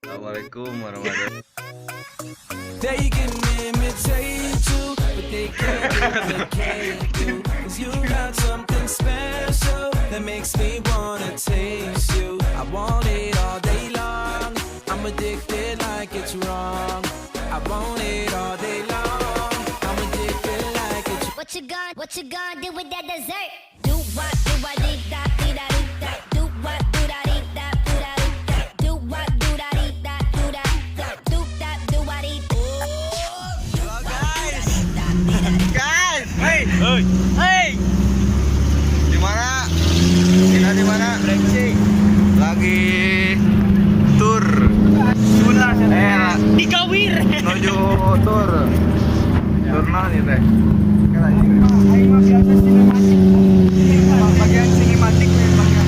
Assalamualaikum warahmatullahi. They can imitate you, but they can't replicate you. 'Cause you got something special that makes me wanna taste you. I want it all day long. I'm addicted like it's wrong. I want it all day long. I'm addicted like it's What you gonna do with that dessert? Do what, do what, dee da, dee da, dee da. Do what, do da, dee da, do da, dee da. Do what, do da, dee da, do da, da. Do da, do what, dee. Halo guys. Guys, hey. Hey. Di mana? Kita di mana? Lagi tur. Eh, Di Gawir. Menuju tur. Tur naon ieu teh? Aing mah biasa sinematik. Bagian sinematik we bagian.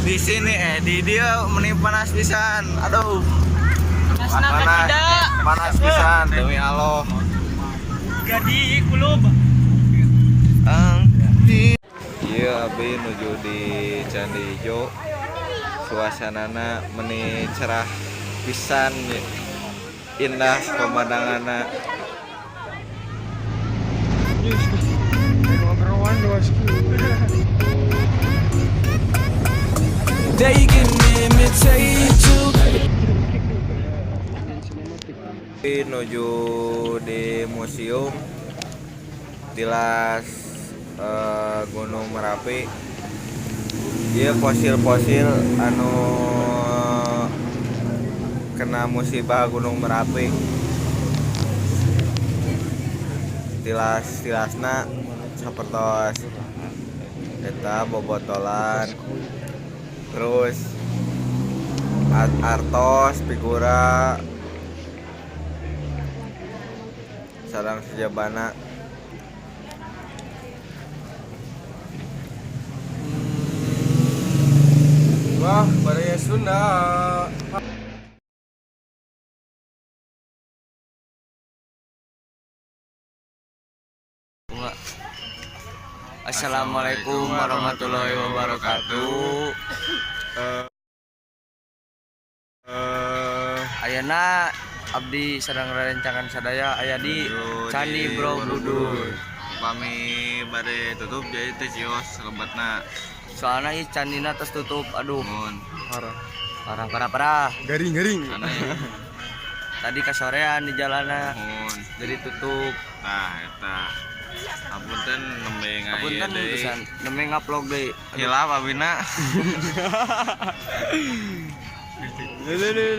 Di sini di dia meni panas pisan. Aduh. Panasna Panas. Tidak. Panas pisan demi Allah. Gadi kulub. Ang Iya, abi nuju di Candi Ijo. Suasanana meni cerah pisan, indah pemandanganna. Ngobrol dua. They can imitate you. Nuju di museum tilas Gunung Merapi. Ieu fosil-fosil anu kena musibah Gunung Merapi. Tilas-tilasna sapertos eta bobotolan, terus artos figura sareng sejabana. Wah, baraya Sunda. Assalamualaikum warahmatullahi wabarakatuh. Ayeuna abdi sareng rerencangan sadaya aya di Menuju Candi di Borobudur. Pami bade tutup jadi teh cios lebetna. Soalna ieu candina tos tutup, aduh. Mun Parah. Parah parah parah. Garing-garing. Aneh. Tadi kasorean di jalana Mun jadi tutup. Tah eta. Apunten nembe ngaya Apunten deui. Pisan nembe ngupload deui. Aduh. Hilap abina. Lele.